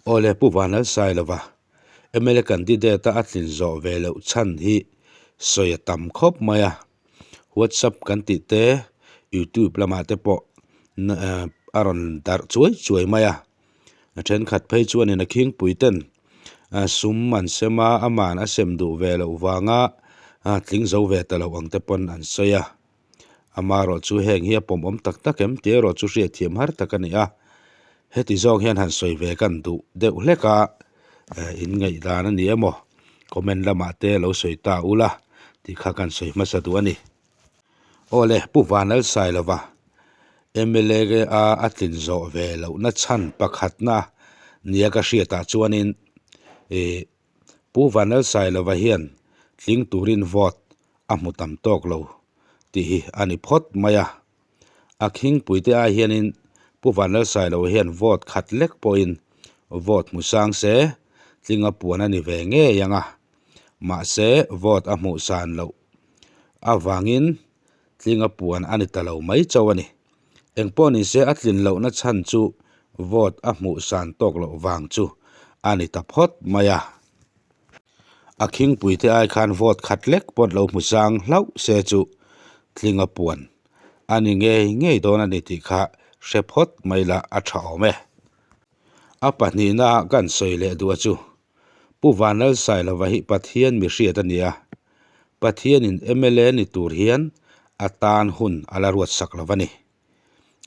Awle Pu Vanlalsailova, mla candidate-a a tlin zawh ve loh chhan hi sawi a tam khawp mai a. WhatsApp kan tih te, YouTube lamah te pawh a rawn darh chuai chuai mai a. A thenkhat phei chuanin a khingpui ten sum an sem a, aman a sem duh ve loh vanga tling zo ve ta lo ang te pawn an sawi a. Amaherawh chu heng hi a pawmawm tak tak em tih erawh chu hriatthiam har tak a ni a, heti zawng hian han sawi ve kan duh deuh hlek a, in ngaihdan a ni emaw comment lamah te lo sawi ta ula tih kha kan sawi hmasa duh a ni. Aw le, Pu Vanlalsailova mla a a tlin zawh ve lohna chhan pakhatna nia ka hriatah chuanin ih Pu Vanlalsailova hian tling turin vote a hmu tam tawk lo tih hi a ni phawt mai a. A khingpuite ai hianin Pu Vanlalsailova hian vote khat lek pawhin vote hmu sang se tlinga puan a ni ve ngei ang a. Mahse vote a hmuh san loh avangin tlinga puan a ni ta lo mai chauh a ni. Engpawh ni se a tlin lohna chhan chu vote a hmuh san tawk loh vang chu a ni ta phawt mai a. A khingpuite ai khan vote khat lek pawt lo hmu sang hlauh se chu tlinga puan a ni ngei ngei dawn a ni tih kha hre phawt mai la a tha awm e. A pahnihna kan sawi leh duh a chu Pu Vanlalsailova hi Pathian mi hriat a ni a, Pathianin mla ni tur hian a tan hun a la ruat sak lo a ni.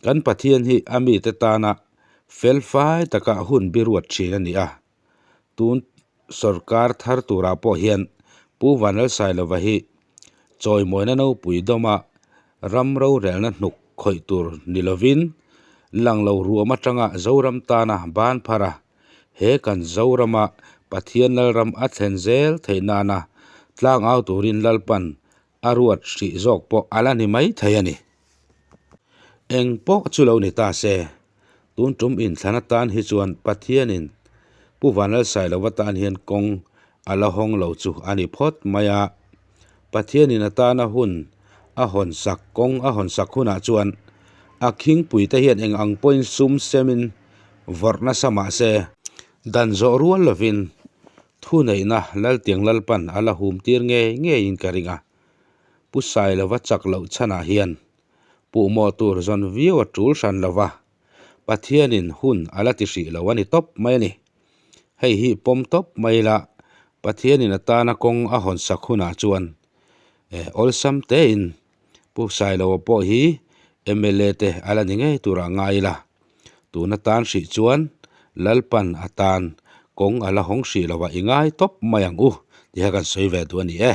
Kan Pathian hi a mite tana felfai taka hun bi ruat thin a ni a, tun sawrkar thar turah pawh hian Pu Vanlalsailova hi chawimawina nopui dawma ram rorelna hnuk khawih tur ni lovin lang lo ruam atanga Zoram tana ban phar a He kan Zorama Pathian Lalram a thlen zel theih nana tlangau turin Lalpan a ruat hrih zawk pawh a la ni mai thei a ni. Eng pawh chu lo ni ta se, tun tum inthlan atan hi chuan Pathianin Pu Vanlalsailova tan hian kawng a la hawng lo chu a ni phawt mai a. Pathianin atana hun a hawn sak kawng a hawn sak hunah chuan a khingpuite hian eng ang pawhin sum semin vawrh nasa mah se, dan zawh rual lovin thuneihna Laltiang Lalpan a la hum tir ngei ngeiin ka ring a. Pu Sailova chak loh chhanah hian puhmawh tur zawn viau a tul hran lo va, Pathianin hun a la ti hrih lo a ni tawp mai a ni. Hei hi pawm tawp mai ila Pathianin atana kawng a hawn sak hunah chuan awlsam tein Pu Sailoa pawh hi mla te a la ni ngei turah ngai ila. Tuna tan hrih chuan Lalpan atan kawng a la hawng hrih loh a i ngai tawp mai ang u tih kha kan sawi ve duh a ni e.